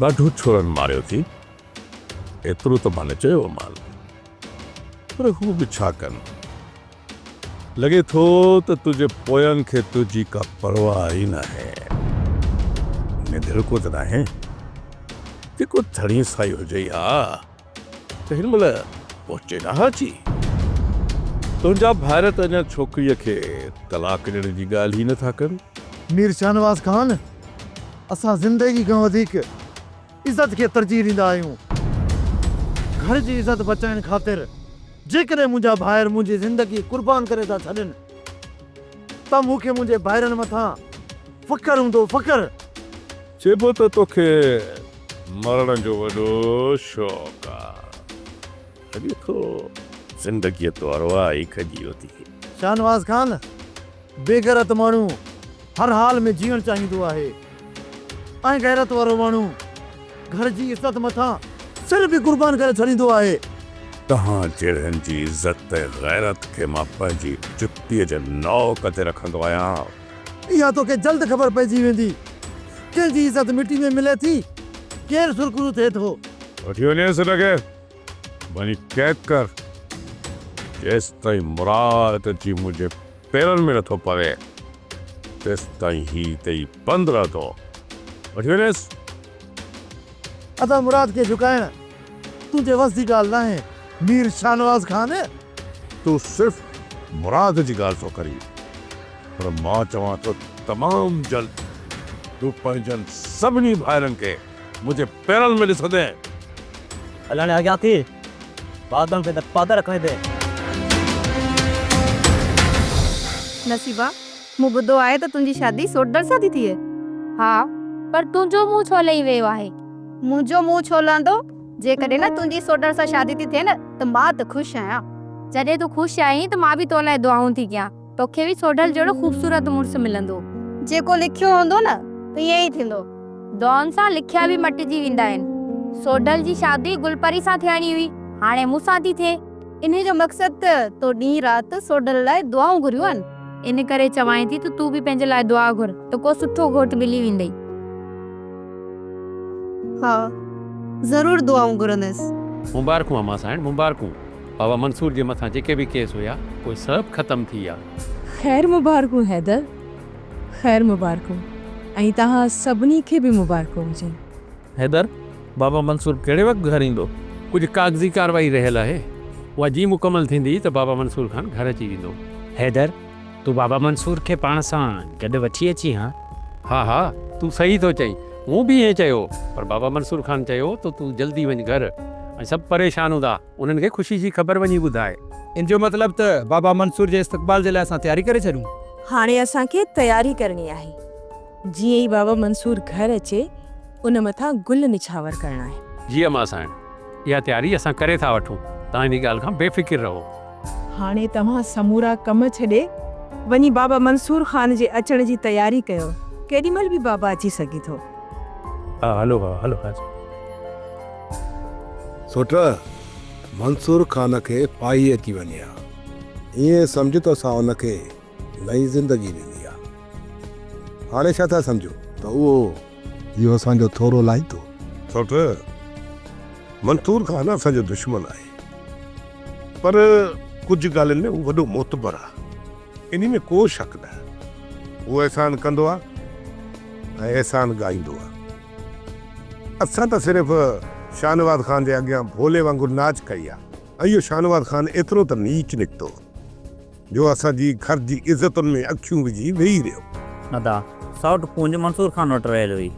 ڏاڍو ڇورن ماريو ٿي. ايترو ته مان نه چيومان. پر هو به ڇا ڪن. لڳي ٿو ته تنهنجي پوين کي تنهنجي ڪا پرواهه ئي ناهي. نڌڻڪو ته ناهي. جيڪو ڌڻي سائين هجئي ها ته هن مهل پهچي نه ها اچي. تنهنجا ڀائر ته اڃا ڇوڪريء کي طلاق ڏيڻ جي ڳالهه ئي نه ٿا ڪن. مير شاهنواز خان، اسان زندگي کان وڌيڪ عزت کي ترجيح ڏيندا آهيون. گهر جي عزت بچائڻ خاطر جيڪڏهن منهنجا ڀائر منهنجي زندگي قربان ڪري ٿا ڇڏين ته مون کي منهنجي ڀائرن مٿان فخر هوندو، فخر. چئبو ته توکي مرڻ جو وڏو شوق آ. لڳي ٿو زندگيء تو ارواح ئي کڄي ويو ٿي. شاهنواز خان، بي غيرت ماڻهو هر حال ۾ جيئڻ چاهيندو آهي ۽ غيرت وارو ماڻهو گهر جي عزت مٿان سر به قربان ڪري ڇڏيندو آهي. توهان جهڙن جي عزت ۽ غيرت کي مان پنهنجي جتيء جي نوڪ تي رکندو آهيان. اها توکي جلد خبر پئجي ويندي. ڪنهن جي عزت مٽي ۾ ملي ٿي، ڪير سرخرو ٿئي ٿو. وٺي وڃيس هن کي. وڃي قيد ڪر، جيستائين مراد اچي منهنجي پيرن ۾ نٿو پوي، تيستائين هي اتي ئي بند رهندو. وٺي وڃيس. ادا مراد کي جهڪائڻ تنهنجي وس جي ڳالهه ناهي مير شاهنواز خان. تون صرف مراد جي ڳالهه ٿو ڪرين، پر مان چوان ٿو تمام جلد تون پنهنجن سڀني ڀائرن کي منهنجي پيرن ۾ ڏسندين. هلڻ اڳيان ٿي، بادن کي ته پادر کڻندين. نصيبا، مون ٻڌو آهي ته تنهنجي شادي سوڍل سان ٿي ٿئي. ها، پر تنهنجو منهن ڇو لهي ويو آهي؟ منهنجو منهن ڇو لهندو؟ جيڪڏهن نه تنهنجي سوڍل سان شادي ٿي ٿئي نه ته مان ته خوش آهيان. جڏهن تون خوش آهين ته مان به تو لاء دعائون ٿي ڪيان. توکي به سوڍل جهڙو خوبصورت مڙس ملندو. جيڪو لکيو هوندو نه ته ائين ئي ٿيندو. دعائن سان لکيا به مٽجي ويندا آهن. سوڍل جي شادي گل پري سان ٿيڻي هئي، هاڻي مون سان ٿي ٿئي. انهيء جو مقصد ته تو ڏينهن رات سوڍل لاء دعائون گهريون آهن. ان ڪري چوانء ٿي ته تون به پنهنجي لاء دعا گهر ته ڪو سٺو گهوٽ ملي ويندئي. ها، ضرور دعائون گهرنديس. مبارڪون امان سائڻ مبارڪون. بابا منصور جي مٿان جيڪي به ڪيس هيا اهي سڀ ختم ٿي ويا. خير مبارڪون حيدر خير مبارڪون ۽ توهان سڀني کي به مبارڪون هجن. حيدر، بابا منصور ڪهڙي وقت گهر ايندو؟ ڪجهه ڪاغذي ڪارروائي رهيل آهي، اها جيئن مڪمل ٿيندي ته بابا منصور خان گهر اچي ويندو. حيدر، تون بابا منصور کي پاڻ سان گڏ وٺي اچين ها. ها ها، تون صحيح ٿو چئين، مون به ائين چيو، پر بابا منصور خان چيو ته تون جلدي وڃ گهر ۽ سڀ پريشان هوندا، انهن کي خوشي جي خبر وڃي ٻڌاء. ان جو مطلب ته بابا منصور جي استقبال جي لاء اسان تياري ڪري ڇڏيون. هاڻي اسان کي تياري ڪرڻي آهي. جيئن ئي بابا منصور گهر اچي، ان مٿان گل نڇاور ڪرڻا آهن. جي امان سائڻ، اها تياري اسان ڪري ٿا وٺون، توهان انهي ڳالهه کان بي فڪر رهو. هاڻي توهان سمورا ڪم ڇڏي، وڃي بابا منصور خان جي اچڻ جي تياري ڪيو. ڪيڏي مهل به بابا اچي سگهي ٿو. ها هلو بابا هلو هلو. سوٽ، منصور خان کي ڦاهي اچي وڃي ها. ائين سمجهه ته اسان ان کي نئين زندگي ڏني آ. هاڻي ڇا ٿا سمجهو ته اهو. اهو اسان جو ٿورو لاهيندو. سوٽ، منصور خان اسان جو دشمن آهي، پر ڪجهه ڳالهين ۾ هو وڏو معتبر آ، انهي ۾ ڪو شڪ نه. هو احسان ڪندو آ ۽ احسان ڳائيندو آ. اسان ته صرف شاهنواز خان جي اڳيان ڀولي وانگر ناچ ڪئي آ ۽ اهو شاهنواز خان ايترو ته نيچ نڪتو. جو اسان جي گهر جي عزتن ۾ اکيون وجهي ويهي رهيو. ادا، سئوٽ ڪونج منصور خان وٽ رهيل هئي.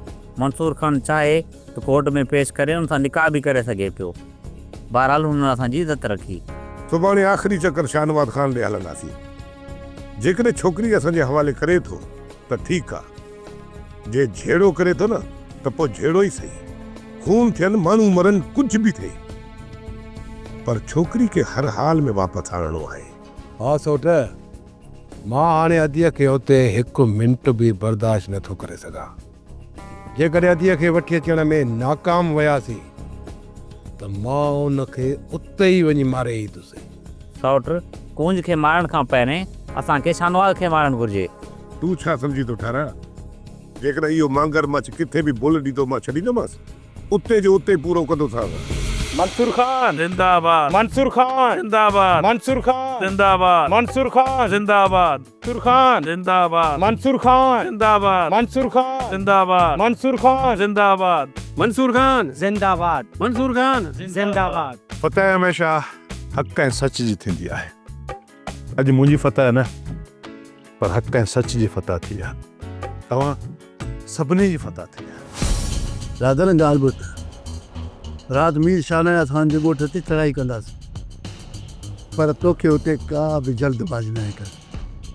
منصور خان چاهي ته ڪورٽ ۾ پيش ڪري ان سان نڪاح به ڪري سگهي پيو. بهرحال هن اسان جي عزت رکي. سڀاڻي آخري چڪر شاهنواز خان ڏي هلنداسين. جيڪڏهن ڇوڪري اسان جي حوالي ڪري ٿو ته ٺيڪ آ. جي جهيڙو ڪري ٿو نه ته پوء جهيڙو ئي سهي. خون ٿين، ماڻهو مرن، ڪجهه به ٿئي. پر ڇوڪري کي هر حال ۾ واپس آڻڻو آهي. ها سوٽ، مان هاڻي اديء کي اتي هڪ منٽ به برداشت نه ٿو ڪري سگهان. جيڪڏهن اديء کي وٺي اچڻ ۾ ناڪام وياسين ته مان ان کي اتي ئي وڃي ماري ايندس. سئوٽ، ڪونج کي مارڻ کان پهرين اسان کي شاهنواز کي مارڻ گهرجي. تون ڇا سمجهين ٿو ٺارا؟ جيڪڏهن اهو مانگر مڇ ڪٿي به بل ڏيندو مان ڇڏيندومانس؟ اتي جو اتي پورو ڪندوسانس. منصور خان زنده آباد منصور خان زنده آباد منصور خان زنده آباد منصور خان زنده آباد منصور خان زنده آباد منصور خان زنده آباد منصور خان زنده آباد منصور خان زنده آباد منصور خان زنده آباد منصور خان زنده آباد. فتح هميشه حق ۽ سچ جي ٿيندي آهي. اڄ منهنجي فتح نه پر حق ۽ سچ جي فتح ٿي آهي. توهان سڀني جي فتح ٿي آهي. رادل ڳالهه ٻڌ. رات مير شاهنواز خان جي ڳوٺ تي چڙهائي ڪنداسين. پر توکي اتي ڪا به جلد بازي ناهي ڪرڻي.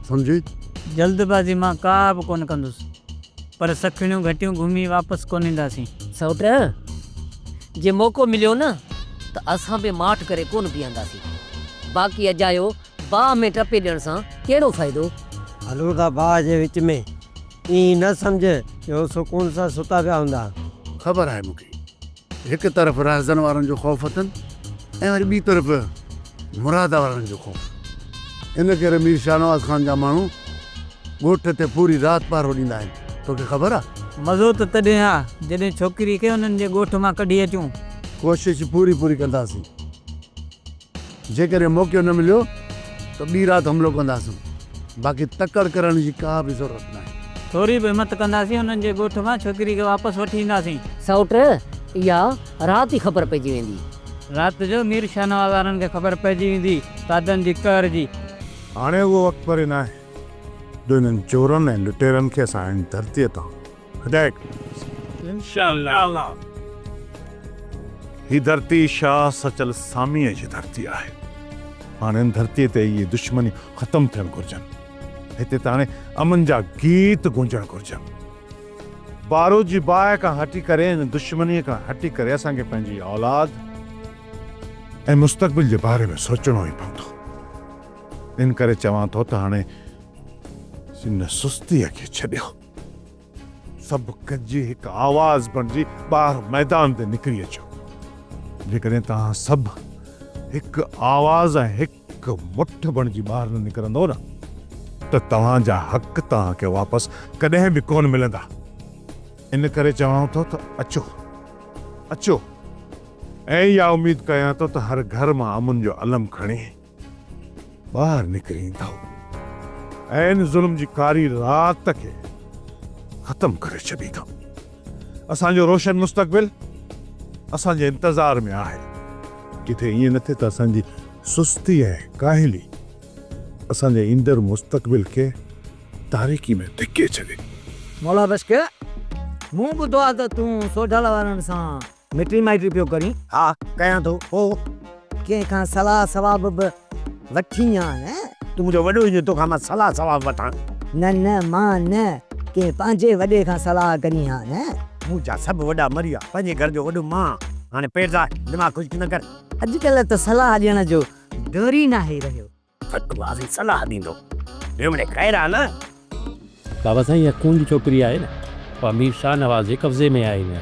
سمجهي؟ جلد بازي مان ڪا به ڪونه ڪندس. پر سکڻيون گهٽيون گهمي واپس ڪونه اينداسين. سئوٽ، جي موقعو مليو نه ته اسان به ماٺ ڪري ڪونه بيهنداسين. باقي اجايو باهه ۾ ٽپي ڏيڻ سان ڪهڙو فائدو؟ هلون ٿا باهه جي وچ ۾. ائين نه سمجهه جو هو سڪون سان ستا پيا هوندا. خبر آهي مون کي. هڪ طرف رهزن وارن جو خوف اٿن ۽ وري ٻي طرف مراد وارن جو خوف. ان ڪري مير شاهنواز خان جا ماڻهو ڳوٺ تي پوري رات پهرو ڏيندا آهن. توکي خبر آ؟ مزو ته تڏهن آ جڏهن ڇوڪري کي انهن جي ڳوٺ مان ڪڍي اچون. ڪوشش پوري پوري ڪنداسين. جيڪڏهن موقعو نه مليو ته ٻي رات حملو ڪنداسون. باقي تڪڙ ڪرڻ جي ڪا به ضرورت ناهي. ٿوري به همت ڪنداسين انهن جي ڳوٺ مان ڇوڪري کي واپس وٺي اينداسين. سئوٽ، اها رات ئي خبر پئجي ويندي. رات جو مير شاهنواز وارن کي خبر پئجي ويندي قادن جي قهر جي. هاڻي اهو وقت پري ناهي جو انهن چورن ۽ لٽيرن کي اسان هن ڌرتيء تان هٽائي ڪڍنداسين. انشاء الله. هي ڌرتي شاهه سچل ساميء جي ڌرتي آهي. هاڻي هن ڌرتيء تي اهي دشمنيون ختم ٿيڻ گهرجن. هتي ته هاڻي امن جا گيت گونجڻ گهرجن. بارود جي باهه کان هٽي ڪري ان دشمنيء کان هٽي ڪري اسان کي پنهنجي اولاد ۽ مستقبل جي باري ۾ سوچڻو ئي پوندو. ان ڪري چوان ٿو ته هاڻي ان سستيء کي ڇڏيو. سڀ گڏجي هڪ آواز بڻجي ٻاهر ميدان تي نڪري اچو. جيڪڏهن توهان سڀ هڪ آواز ۽ هڪ مٺ بڻجي ٻاهر نه نڪرندؤ نه ته توهان جا حق توهان کي واپس ڪڏهن به ڪونه ملندا. ان ڪري چوان ٿو ته اچو، اچو ۽ اها اميد ڪيان ٿو ته هر گهر مان امن جو علم کڻي ٻاهر نڪري ايندؤ ۽ ان ظلم جي ڪاري رات کي ختم ڪري ڇڏيندؤ. اسان جو روشن مستقبل اسان جي انتظار ۾ آهي. ڪٿي ائين نه ٿئي ته اسان جي سستي ۽ ڪاهلي اسان جي ايندڙ مستقبل کي تاريڪي ۾ ڌڪي ڇڏي. مولا بخش، مون ٻڌو آهي ته تون سوڍل وارن سان مٽي مائٽي پيو ڪرين؟ ها، ڪيان ٿو. پوء؟ ڪنهن کان صلاح ثواب به وٺين ها نه؟ تون منهنجو وڏو آهين جو توکان مان صلاح ثواب وٺان. نه نه، مان نه، ڪنهن پنهنجي وڏي کان صلاح ڪرين ها نه؟ منهنجا سڀ وڏا مري ويا، پنهنجي گهر جو وڏو مان آهيان. هاڻي پير لاهه، دماغ خشڪ نه ڪر. اڄڪلهه ته صلاح ڏيڻ جو دور ئي ناهي رهيو. فتويٰ سين صلاح ڏيندو. ٻيو مڙئي خير آ نه. بابا سائين اها ڪونج ڇوڪري آهي نه اها مير شاهنواز جي قبضي ۾ آهي نه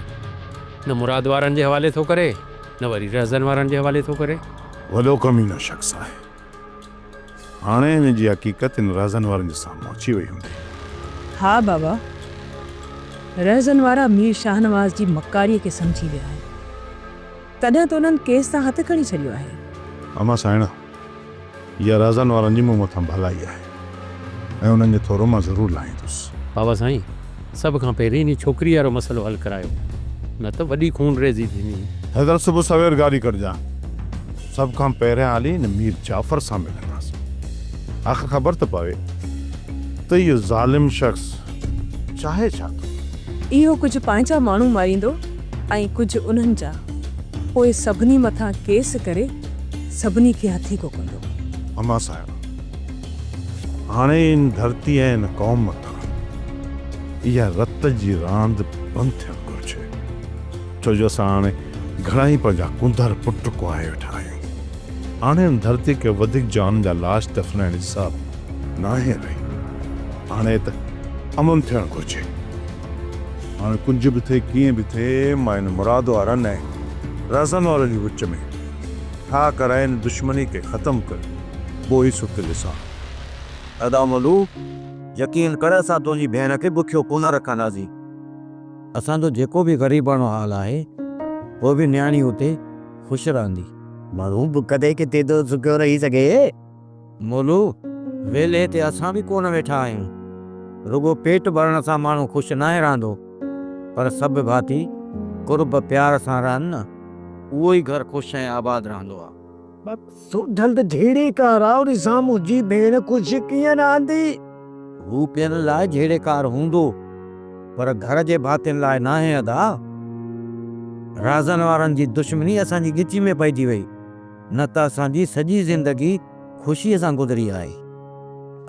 نه مراد وارن جي حوالي ٿو ڪري نه وري رهزن وارن جي حوالي ٿو ڪري. وڏو ڪمينو شخص آهي. هاڻي هن جي حقيقت هن رهزن وارن جي سامهون اچي وئي هوندي. ها بابا رهزن وارا مير شاهنواز جي مڪاريء کي سمجهي ويا آهن. تڏهن ته انهن ڪيس تان هٿ کڻي ڇڏيو آهي. امان سائڻ! اها رازن وارن جي مون مٿان ڀلائي آهي ۽ انهن جو ٿورو مان ضرور لاهيندس. بابا سائين! سڀ کان پهرين انهي ڇوڪريء وارو مسئلو حل ڪرايو، نه ته وڏي خونريزي ٿيندي. حيدر صبح سوير گاڏي ڪڍجان. سڀ کان پهريان هلي هن مير جعفر سان ملنداسين. آخر خبر ته پوي ته اهو ظالم شخص چاهي ڇا ٿو؟ اهو ڪجهه پنهنجا ماڻهو ماريندو ۽ ڪجهه انهن جا، پوء سڀني مٿان ڪيس ڪري سڀني کي هٿيڪو ڪندو. امان صاحبه! هاڻي هن ڌرتي ۽ هن قوم مٿان اها رت جي راند بند ٿيڻ گهرجي، ڇو جو اسان هاڻي گهڻائي پنهنجا ڪونڌر پٽ ڪهائي ويٺا آهيون. هاڻي هن ڌرتي کي وڌيڪ جان جا لاش دفنائڻ جي ساڀ ناهي رهي. هاڻي ته امن ٿيڻ گهرجي. هاڻي ڪجهه به ٿئي ڪيئن به ٿئي مان هن مراد وارن ۽ رهزن وارن جي وچ ۾ ٺاهه ڪرائي هن دشمني کي ختم ڪري پوء ئي ستل ڏسان. ادا ملو! يقين ڪر اسان تنهنجي ڀيڻ کي بکيو ڪونه رکنداسين. اسان جو جيڪو به غريباڻو حال آهي پوء به نياڻي اتي خوش رهندي. ماڻهو بک تي ڪٿي ٿو سکيو رهي سگهي. مولو، ويلهي تي اسان به ڪونه ويٺا آهيون. رڳو پيٽ ڀرڻ سان ماڻهو خوش ناهي رهندو، پر سڀ ڀاتي قرب پيار سان رهن نه، اهو ئي گهر خوش ۽ آباد رهندو آ. سوڍل ته جهيڙيڪار آ، ان سان منهنجي ڀيڻ خوش ڪيئن رهندي؟ هو ٻين لاء جهيڙيڪار هوندو، پر گهر جي ڀاتين لاء ناهي ادا. رازن وارن جي دشمني اسان جي ڳچي ۾ پئجي وئي. نه ته اسان جي سڄي زندگي خوشيء سان گذري آهي.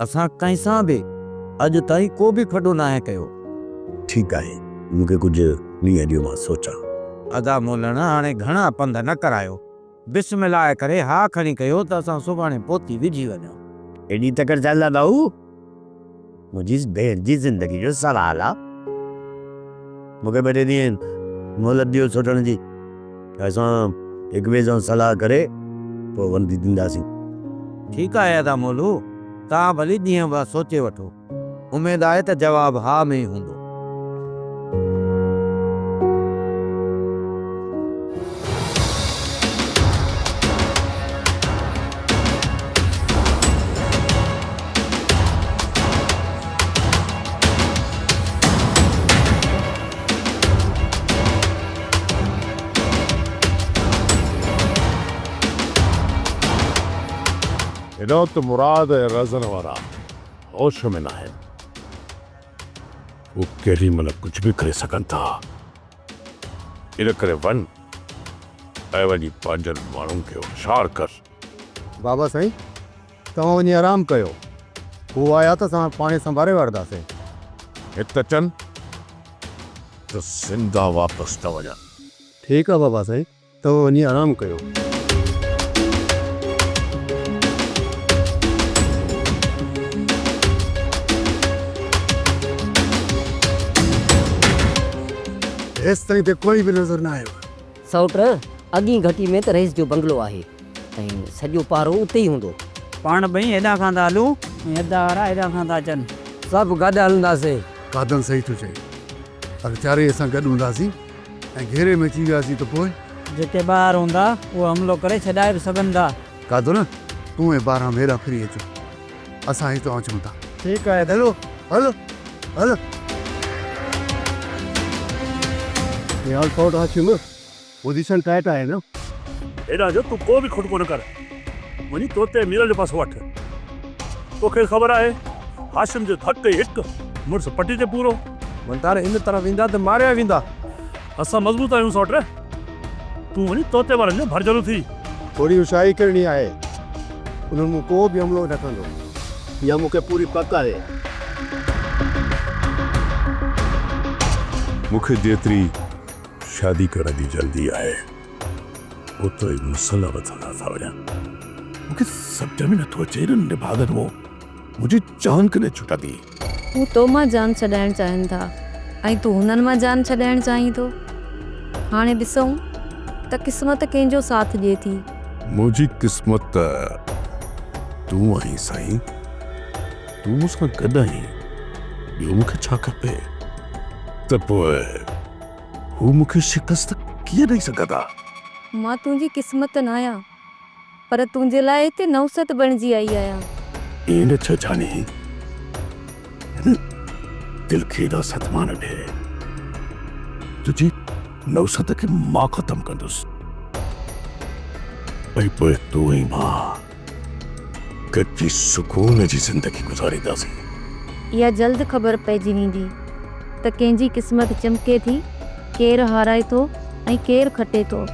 اسان ڪنهن سان به اڄ تائين ڪو به ڦڏو ناهي ڪيو. ٺيڪ آهي، مون کي ڪجهه ڏينهن ڏيو مان سوچان. ادا مولڻ هاڻي گهڻا پنڌ نه ڪرايو. بسم الله ڪري ها کڻي ڪيو ته اسان سڀاڻي پوتي وجهي وڃون. ايڏي تڪڙ ڇا لاء ڀائو؟ منهنجي ڀيڻ جي زندگي جو سوال آ. مون کي ٻه ٽي ڏينهن مهلت ڏيو سوچڻ جي. اسان هڪ ٻئي سان صلاح ڪري پوء ورندي ڏينداسين. ٺيڪ آهي ادا مولو، توهان ڀلي ڏينهن ٻه سوچي وٺو. اميد آهي ته جواب ها ۾ ئي هوندو. هن وقت مراد ۽ رزن وارا هوش ۾ ناهن. هو ڪيڏي مهل ڪجهه به ڪري سگهن ٿا. ان ڪري وڃ ۽ وڃي پنهنجن ماڻهن کي هوشيار ڪر. بابا سائين، توهان وڃي آرام ڪيو. هو آيا ته اسان پاڻهي سنڀاري وٺنداسين. هت اچن ته زنده واپس نه وڃن. ٺيڪ آ بابا سائين، توهان وڃي آرام ڪيو. هيستائين ته ڪوئي به نظر نه آيو. سئوٽ، اڳئين گهٽي ۾ ته رئيس جو بنگلو آهي ۽ سڄو پارو اتي ئي هوندو. پاڻ ٻئي هيڏانهن کان ٿا هلون ۽ ادا وارا هيڏانهن کان ٿا اچن. سڀ گڏ هلنداسين. قادن صحيح ٿو چئي. اگر چارئي اسان گڏ هونداسين ۽ گهيري ۾ اچي وياسين ته پوء؟ جيڪي ٻاهر هوندا، اهي حملو ڪري ڇڏائي به سگهن ٿا. قادن، تون ۽ بهرام هيڏانهن ڦري اچو. اسان هتان اچون ٿا. ٺيڪ آهي. هلو، هل، هل. نهال سئوٽ هاشم، پوزيشن ٽائيٽ آهي نه؟ هيڏانهن جو تون ڪو به کٽڪو نه ڪر. وڃي طوطي ميرل جو پاسو وٺ. توکي خبر آهي، هاشم جو ڌڪ ئي هڪ، مڙس پٽي تي پورو. منٺار ان طرف ايندا ته ماريا ويندا. اسان مضبوط آهيون سئوٽ. تون وڃي طوطي وارن جو ڀرجهلو ٿي. ٿوري هوشياري ڪرڻي آهي. انهن مون ڪو به حملو نه ڪندو. اها مون کي پوري پڪ آهي. مون کي جيتري شادي ڪرڻ جي جلدي آهي، اوترو ئي مسئلا وڌندا ٿا وڃن. مون کي سمجهه ۾ نٿو اچي هن نڀاڳن مون منهنجي جان ڪڏهن ڇٽندي. هو تو مان جان ڇڏائڻ چاهين ٿا ۽ تون هنن مان جان ڇڏائڻ چاهين ٿو. هاڻي ڏسون ته قسمت ڪنهن جو ساٿ ڏئي ٿي. منهنجي قسمت ته تون آهين سائين. تون مون سان گڏ آهين، ٻيو مون کي ڇا کپي؟ ته پوء هو مون کي شڪست ڪيئن ڏئي سگهندا؟ مان تنهنجي قسمت ناهيان. پر تنهنجي لاء هتي نحوست بڻجي آئي آهيان. ائين نه چئه جاني، هن دل کي ايڏا صدما نه ڏي. تنهنجي نحوست کي مان ختم ڪندس ۽ پوء تون ۽ مان گڏجي سڪون جي زندگي گذارينداسين. اها جلد خبر پئجي ويندي ته ڪنهن جي قسمت چمڪي ٿي، ڪير هارائي ٿو ۽ ڪير کٽي ٿو.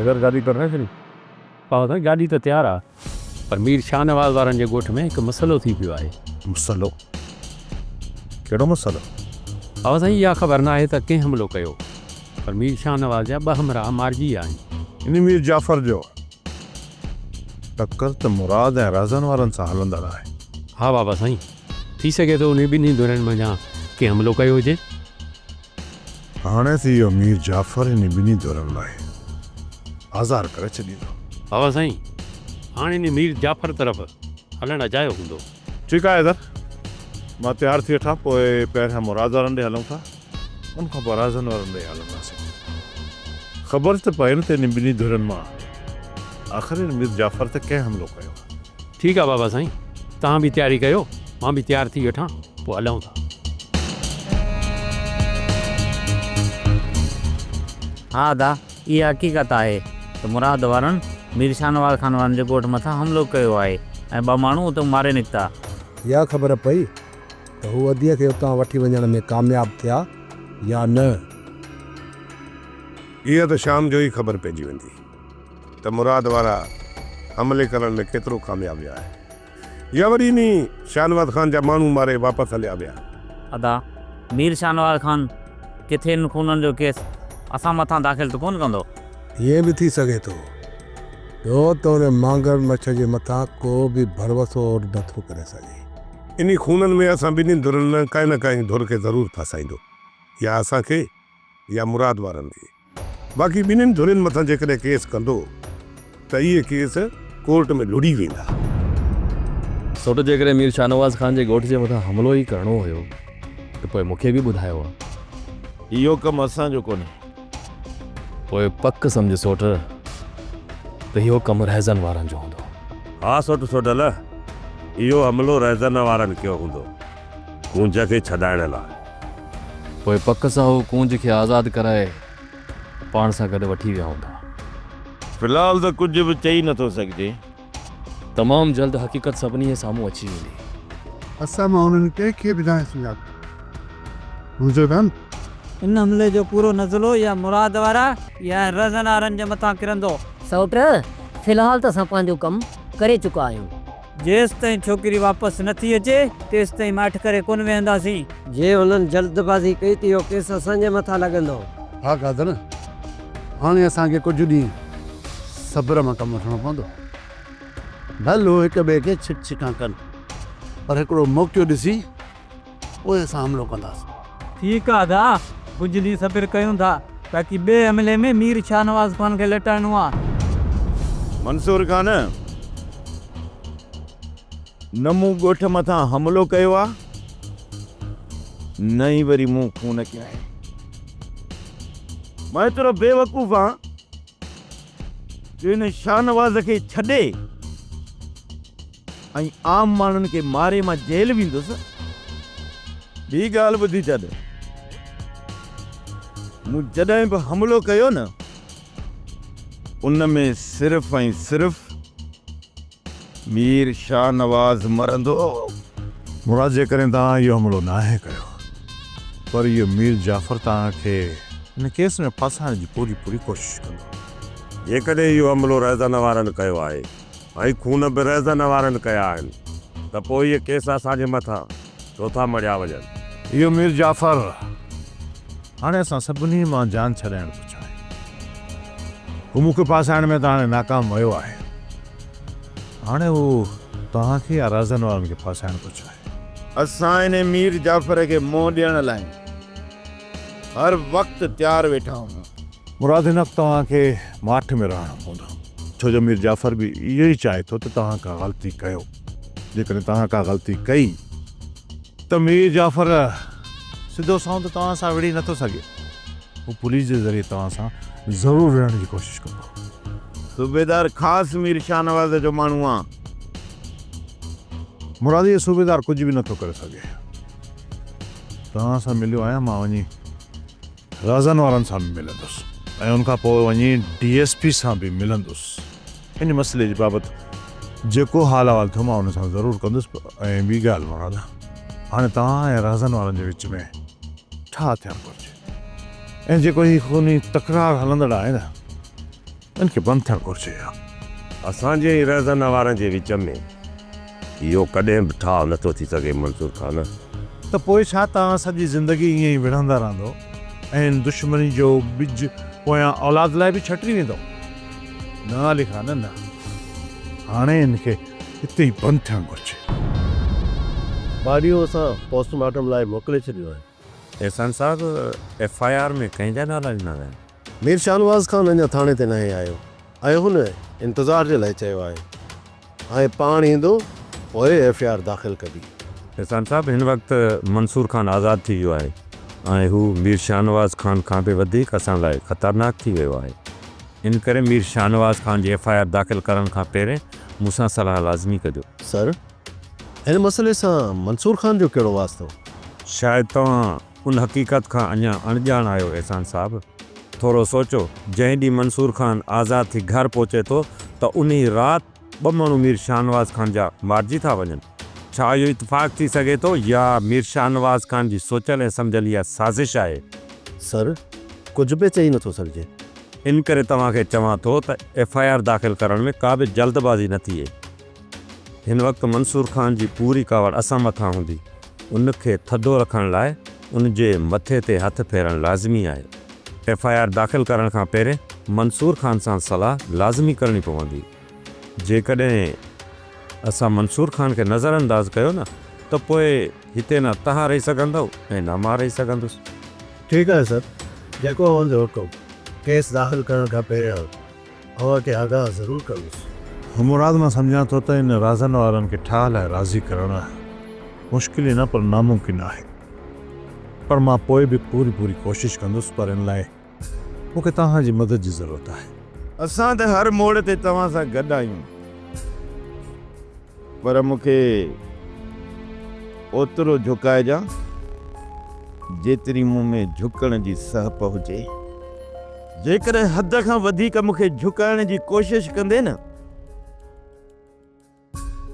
حيدر گاڏي ڪڍرائي ڇڏي. بابا سائين گاڏي ته تيار آ پر مير شاهنواز وارن جي ڳوٺ ۾ هڪ مسئلو ٿي پيو آهي. مسئلو؟ ڪهڙو مسئلو؟ بابا سائين اها خبر ناهي ته ڪنهن حملو ڪيو پر مير شاهنواز جا ٻه همراهه مارجي ويا آهن. انهي مير جعفر جو ٽڪر ته مراد ۽ رهزن وارن سان هلندڙ آهي. ها بابا سائين ٿي سگهي ٿو انهي ٻنهي ڌرين منجهان ڪنهن حملو ڪيو هجي. هاڻي ته اهو مير جعفر انهي ٻنهي ڌرين لاء آزار ڪري ڇڏيندو. بابا سائين، هاڻي انهي مير جعفر طرف هلڻ اجايو هوندو. ٺيڪ آهي حيدر، مان تيار ٿي ويٺان، پوء پهريان مراد وارن ڏي هلون ٿا، ان کان پوء رازن وارن ڏي هلنداسين. خبر ته پئي نه ته انهي ٻنهي ڌرين مان آخر ان مير جعفر تي ڪنهن حملو ڪيو آهي. ٺيڪ آهي بابا سائين، توهان به تياري ڪيو، مان به تيار ٿي ويٺان، پوء هلون ٿا. ها ادا، اها حقيقت آهي ته مراد وارن مير شاهنواز خان وارن جي ڳوٺ مٿان حملو ڪيو آهي ۽ ٻه ماڻهو اتان ماري نڪتا. اها خبر پئي ته هو اديء کي اتان وٺي وڃڻ ۾ ڪامياب ٿيا يا نه. اها ته شام جو ئي خبر پئجي ويندي ته مراد وارا حملي ڪرڻ ۾ ڪيترو ڪامياب ويا آهن. يا وري انهي شاهنواز خان جا ماڻهو ماري واپس هليا ويا. ادا مير شاهنواز خان ڪٿي ان خونن جو ڪيس اسان مٿان داخل ته ڪونه ڪندو. ائين به ٿي سگهي ٿو جو ته ان مانگر مڇ جي مٿان ڪو به ڀروسو نه ٿو ڪري سگهي. انهي خونن ۾ اسان ٻنهي ڌرين مان ڪنهن نه ڪنهن ڌر کي ضرور ڦاسائيندو يا اسان کي يا مراد وارن کي. باقي ٻنهين ڌرين مٿان جيڪڏهن ڪيس ڪندو ته اهي ڪيس ڪورٽ ۾ لڙي ويندا. سوٽ جيڪڏهن مير شاهنواز خان جي ڳوٺ جي مٿان حملو ئي ڪرڻو هيو ته پوء مون کي به ٻڌايو ها. اهو ڪم اسان جو ڪونهي. پوء پڪ سمجهه سوٽ ته اهو ڪم رهزن وارن جو هوندو. ها سوٽ سوڍل، اهو حملو رهزن وارن ڪيو هوندو. ڪونج کي ڇڏائڻ لاء. پوء پڪ سان هو ڪونج کي آزاد ڪرائي پاڻ سان گڏ وٺي ويا هوندا. في الحال ته ڪجهه به چئي نٿو سگهجي. تمام جلد حقيقت سڀني جي سامهون اچي ويندي. اسان مان انهن ڪنهن کي به ناهي سڃاتو. منظور خان. ان حملي جو پورو نزلو يا مراد وارا يا رهزن وارن جي مٿان ڪرندو. سئوٽ، في الحال ته اسان پنهنجو ڪم ڪري چڪا آهيون. جيستائين ڇوڪري واپس نه ٿي اچي، تيستائين ماٺ ڪري ڪونه ويهنداسين. جي هنن جلدبازي ڪئي ته اهو ڪيس اسان جي مٿان لڳندو. ها قادر، هاڻي اسان کي ڪجهه ڏينهن صبر مان ڪم وٺڻو پوندو. ڀل هو هڪ ٻئي کي ڇڪ ڇڪان ڪن، پر هڪڙو موقعو ڏسي پوء اسان حملو ڪنداسين. ٺيڪ آ ادا، ڪجهه ڏينهن صبر ڪيون ٿا، باقي ٻئي حملي ۾ مير شاهنواز خان کي لٽائڻو آ. منصور خان، نه مون ڳوٺ مٿان حملو ڪيو آ، نه ئي وري مون خون ڪيا آهن. مان ايترو بيوقوف آهيان جو هن شاهنواز کي ڇڏي ۽ عام ماڻهن کي ماري مان جيل ويندس. ٻي ڳالهه ٻڌي ڇڏ، مون جڏهن به حملو ڪيو نه، ان ۾ صرف ۽ صرف مير شاهنواز مرندو. مراد جيڪڏهن توهان اهو حملو ناهي ڪيو پر اهو مير جعفر توهان کي ان ڪيس ۾ ڦاسائڻ جي پوري پوري ڪوشش ڪندو. جيڪڏهن اهو حملو رهزن وارن ڪيو آهي ۽ خون به رهزن وارن ڪيا آهن ته پوء اهي ڪيس اسان جي مٿان ڇو ٿا مڙهيا وڃن؟ اهو مير جعفر هاڻي اسان سڀني مان جان ڇڏائڻ ٿو چاهي. هو مون کي ڦاسائڻ ۾ ته هاڻي ناڪام ويو آهي. هاڻي هو توهان کي يا رهزن وارن کي ڦاسائڻ ٿو چاهي. اسان انهي مير جعفر کي منهن ڏيڻ لاء هر وقت تيار ويٺا آهيون. مراد هن وقت توهان کي ماٺ ۾ رهڻو پوندو، ڇو جو مير جعفر به اهو ئي چاهي ٿو ته توهان ڪا غلطي ڪيو. جيڪڏهن توهان ڪا غلطي ڪئي ته مير جعفر سڌو سنئون ته توهان سان وڙهي نٿو سگهي، هو پوليس جي ذريعي توهان سان ضرور وڙهڻ جي ڪوشش ڪندو. صوبيدار خاص مير شاهنواز جو ماڻهو آ. مراد اهو صوبيدار ڪجهه به نٿو ڪري سگهي. توهان سان مليو آهيان، مان وڃي رازن وارن سان به ملندس ۽ ان کان پوء وڃي ڊي ايس پي سان به ملندس. ان مسئلي جي بابت جيڪو حال احوال ٿيو مان ان سان ضرور ڪندس ۽ ٻي ڳالهه مراد هاڻي توهان ۽ رازن وارن جي وچ ۾ ٺاهه ٿيڻ گهرجي ۽ جيڪو هي خوني تڪرار هلندڙ آهي نه. ان کي بند ٿيڻ گهرجي ها. اسان جي ۽ رهزن وارن جي وچ ۾ اهو ڪڏهن به ٺاهه نٿو ٿي سگهي منصور خان. ته پوء ڇا توهان سڄي زندگي ائين ئي وڙهندا رهندو ۽ ان دشمني جو ٻج پويان اولاد لاء به ڇٽي ويندو؟ نه علي خان نه. هاڻي ان کي اتي ئي بند ٿيڻ گهرجي. باڊيون اسان پوسٽ مارٽم لاء موڪلي ڇڏيون آهن. احسان صاحب ايف I R ۾ ڪنهن جا نالا ڏنا ويا آهن؟ مير شاهنواز خان اڃا ٿاڻي تي ناهي آيو ۽ هن انتظار جي لاء چيو آهي. هاڻي پاڻ ايندو پوء ايف I R داخل ڪبي. احسان صاحب هن وقت منصور خان آزاد ٿي ويو آهي ۽ هو مير شاهنواز خان کان به وڌيڪ اسان لاء خطرناڪ ٿي ويو آهي. ان ڪري مير شاهنواز خان جي ايف I R داخل ڪرڻ کان پهرين مون سان صلاح لازمي ڪجو. سر، هن مسئلي سان منصور خان جو ڪهڙو واسطو؟ شايد توهان ان حقيقت کان اڃا اڻڄاڻ آهيو احسان صاحب. ٿورو سوچو، جنهن ڏينهن منصور خان آزاد ٿي گهر پهچي ٿو ته انهي رات ٻه ماڻهو مير شاهنواز خان جا مارجي ٿا وڃن. ڇا اهو اتفاق ٿي سگهي ٿو يا مير شاهنواز خان جي سوچيل ۽ سمجهيل اها سازش آهي؟ سر، ڪجهه به چئي نٿو سگهجي. ان ڪري توهان کي چوان ٿو ته ايف I R داخل ڪرڻ ۾ ڪا به جلد بازي نه ٿئي. هن وقت منصور خان جي پوري ڪاوڙ اسان مٿان هوندي. ان کي ٿڌو رکڻ لاء ان جي مٿي تي هٿ ڦيرڻ لازمي آهي. ايف I R داخل ڪرڻ کان پهرين منصور خان سان صلاح لازمي ڪرڻي پوندي. جيڪڏهن اسان منصور خان کي نظر انداز ڪيو نه ته پوء هتي نه توهان رهي سگهندؤ ۽ نه مان رهي سگهندس. ٺيڪ آهي سر، جيڪو اوهان جو حڪم. ڪيس داخل ڪرڻ کان پهريان اوهان کي آگاهه ضرور ڪندس. مراد مان سمجهان ٿو ته ان رازن وارن کي ٺاهه لاء راضي ڪرڻ مشڪل ئي نه پر ناممڪن آهي. پر مان پوء به پوري پوري ڪوشش ڪندس پر ان لاء مون کي توهان جي مدد جي ضرورت آهي. اسان ته هر موڙ تي توهان سان گڏ آهيون پر مون کي اوترو جهڪائجان جيتري مون ۾ جهڪڻ جي سهپ هجي. جيڪڏهن حد کان وڌيڪ مون کي جهڪائڻ جي ڪوشش ڪندين نه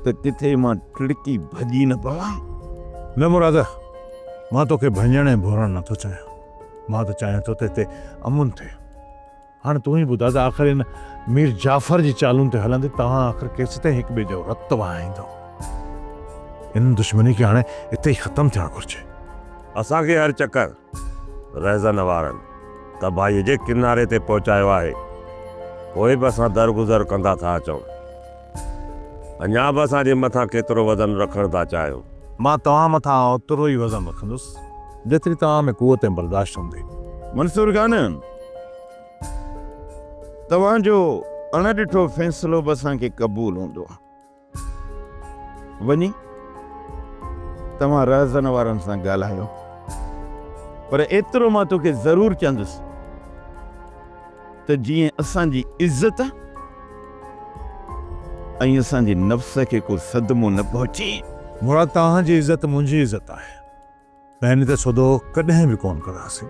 ته ڪٿي مان ٽڙڪي ڀڄي نه پوان. نه مراد، مان توکي ڀڃڻ ۽ ڀورڻ نه ٿو چاهيان. مان ته چاهيان ٿو ته هتي امن ٿئي. هاڻ تون ئي ٻڌاء ته آخر ان مير جعفر جي چالن تي هلندي توهان آخر ڪيستائين هڪ ٻئي جو رت وهائيندؤ؟ ان دشمني کي هاڻي اتي ئي ختم ٿيڻ گهرجي. اسان کي هر چڪر رهزن وارن تباهيء جي ڪناري تي پهچايو آهي، پوء به اسان درگذر ڪندا ٿا اچون. اڃا به اسان جي مٿان ڪيترو وزن رکڻ ٿا چاهيو؟ مان توهان مٿان اوترو ئي وزن رکندس، جيتري توهان ۾ قوت ۽ برداشت هوندي. منصور خان، توهان جو اڻ ڏٺو فيصلو به اسان کي قبول هوندو. وڃي توهان رهزن وارن سان ڳالهايو، پر ايترو مان توکي ضرور چوندس ته جيئن اسان جي عزت ۽ اسان جي نفس کي ڪو صدمو نه پهچي. مراد توهان جي عزت منهنجي عزت آهي. ۽ ان تي سودو ڪڏهن به ڪونه ڪنداسين.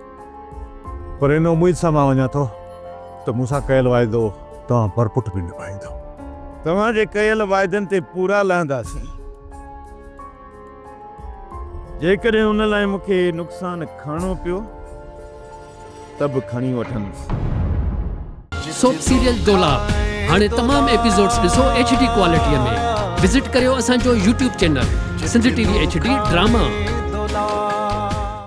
پر ان اميد سان مان وڃان ٿو ته مون سان ڪيل واعدو توهان پرپٺ به نڀائيندؤ. توهان جي ڪيل واعدن تي پورا لهنداسين. جيڪڏهن ان لاء مون کي نقصان کڻڻو پيو ته به کڻي وٺندس. سوپ سيريل دولاب هاڻي تمام ايپيسوڊز ڏسو ايڇ ڊي ڪوالٽي ۾ وزٽ ڪريو اسان جو YouTube channel Sindh T V H D drama.